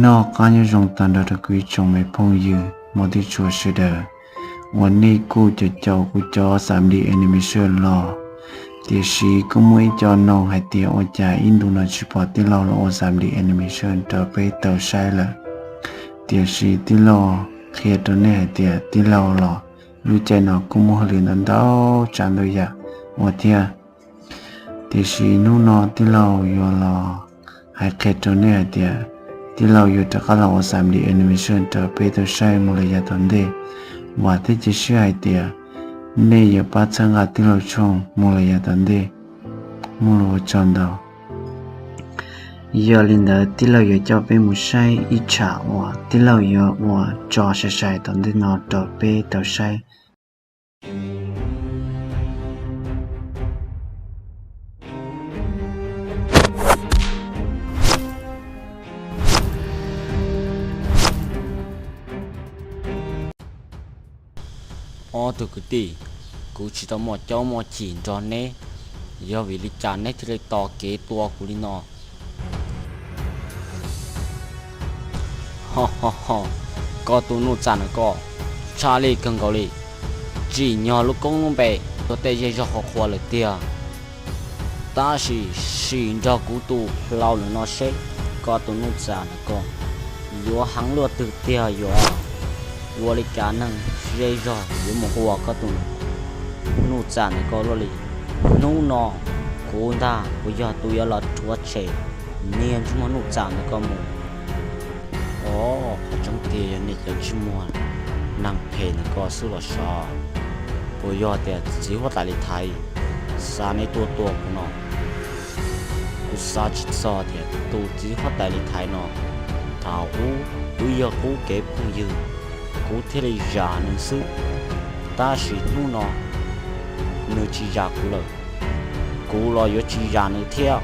Noj qab nyob zoo tag nrho rau kuv ib tsoom me phooj ywg hmov thiab tshua sawv daws uas nej kuj caum caum kuv cov xam li animation los. Tiam sis kuj muaj ib co nug hais tias ua cas ib ntus no tsis pom tij laug los ua xam li animation rau peb tau saib lawm. Tiam sis tij laug qhia rau nej hais tias tij laug los lub caij no kuj muaj hauj lwm ntau ntau tsav ntau yam ua thiab. Tiam sis hnub no tij laug yuav los hais qhia rau nej hais tias tij laug yuav rov qab los ua xam li animation rau peb tau saib mus lawm yav tom ntej. Vam thiab cia siab hais tias nej yuav pab txhawb nqa tij laug tshooj mus lawm yav tom ntej. Muaj lus ua tsaug ntau. Yog li ntawd tij laug yuav coj peb mus saib ib tsham uas tij laug yuav ua tso sai sai tom ntej no rau peb tau saib. Ob tug kwv tij, kuv tsis tau muaj caub muaj chim nrog neb, yog vim li cas neb thiaj li tos kev tua kuv li no? Ho ho ho, koj tus Nuj Txam na koj, tshaj lij kawg nkaus li. Tsim nyog lub koob lub npe tuag tej zej zog qhuav qhuav lawm tiag. Tab sis sim nrog kuv tus hlau lawm no seb koj tus Nuj Txam na koj yuav heev luaj twg tiag, yuav ua li cas neeg zej zog yuav mus ua koj tus Nuj Txam na koj luaj li. Hnub no kuv ntag kuv yog tus yuav los rhuav tshem niag ntsej muag Nuj Txam na koj mus. Os, qhov tseeb tiag yog nej cov ntsej muag neeg phem na koj xwb los sav. Puas yog tias txiv huab tais Lis Thaiv xa neb tuaj tua kuv no? Kuv xav tsis txog tias tus txiv huab tais Lis Thaiv no, thaum ub wb yog qub kev phooj ywg, kuv thiaj li zam nws xwb. Tab sis hnub no nws tsis zam kuv lawm, kuv los yuav tsis zam nws thiab.